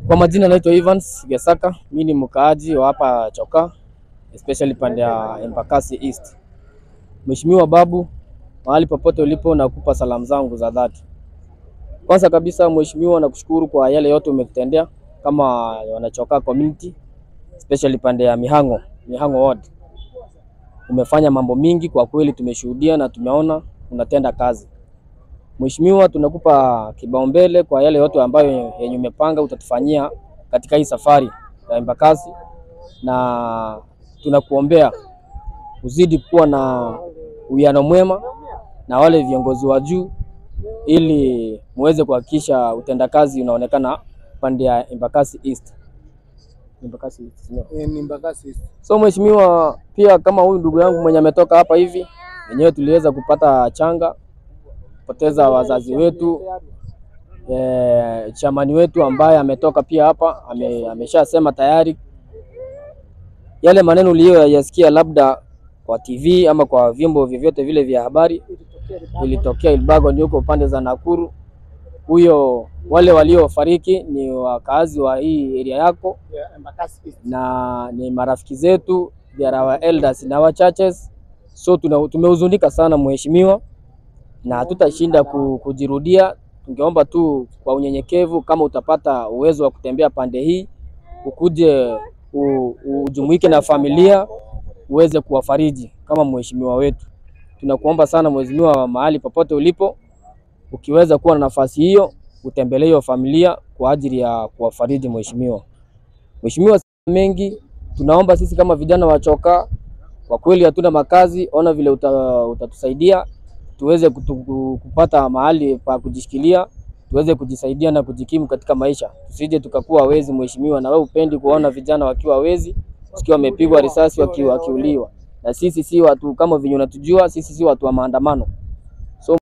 Kwa majina naitwa Evans Gesaka, mimi ni mkaaji wa hapa Chokaa, especially pande ya Embakasi East. Mheshimiwa Babu, mahali popote ulipo, nakupa salamu zangu za dhati. Kwanza kabisa mheshimiwa, nakushukuru kwa yale yote umetutendea kama wanachokaa community, especially pande ya Mihango, Mihango Ward. Umefanya mambo mingi kwa kweli, tumeshuhudia na tumeona unatenda kazi. Mheshimiwa, tunakupa kibaumbele kwa yale yote ambayo yenye umepanga utatufanyia katika hii safari ya Embakasi, na tunakuombea uzidi kuwa na uwiano mwema na wale viongozi wa juu ili muweze kuhakikisha utendakazi unaonekana pande ya Embakasi East. Embakasi East, no. Embakasi East. So mheshimiwa, pia kama huyu ndugu yangu mwenye ametoka hapa hivi, wenyewe tuliweza kupata changa poteza wazazi wetu, chamani wetu ambaye ametoka pia hapa ameshasema tayari yale maneno uliyoyasikia labda kwa TV ama kwa vyombo vyovyote vile vya habari, ilitokea Elburgon huko upande za Nakuru. Huyo wale waliofariki ni wakazi wa hii area yako na ni marafiki zetu, they are our elders in our churches. So tumehuzunika sana mheshimiwa, na hatutashinda kujirudia. Tungeomba tu kwa unyenyekevu, kama utapata uwezo wa kutembea pande hii, ukuje ujumuike na familia uweze kuwafariji kama mheshimiwa wetu. Tunakuomba sana mheshimiwa, mahali popote ulipo, ukiweza kuwa na nafasi hiyo, utembelee hiyo familia kwa ajili ya kuwafariji mheshimiwa. Mheshimiwa, mengi tunaomba sisi kama vijana wa Chokaa, kwa kweli hatuna makazi. Ona vile utatusaidia tuweze kupata mahali pa kujishikilia, tuweze kujisaidia na kujikimu katika maisha, tusije tukakuwa wezi mheshimiwa. Na wewe upendi kuona vijana wakiwa wezi, wakiwa wamepigwa risasi, wakiuliwa. Na sisi si watu kama vinyo unatujua, sisi si watu wa maandamano. So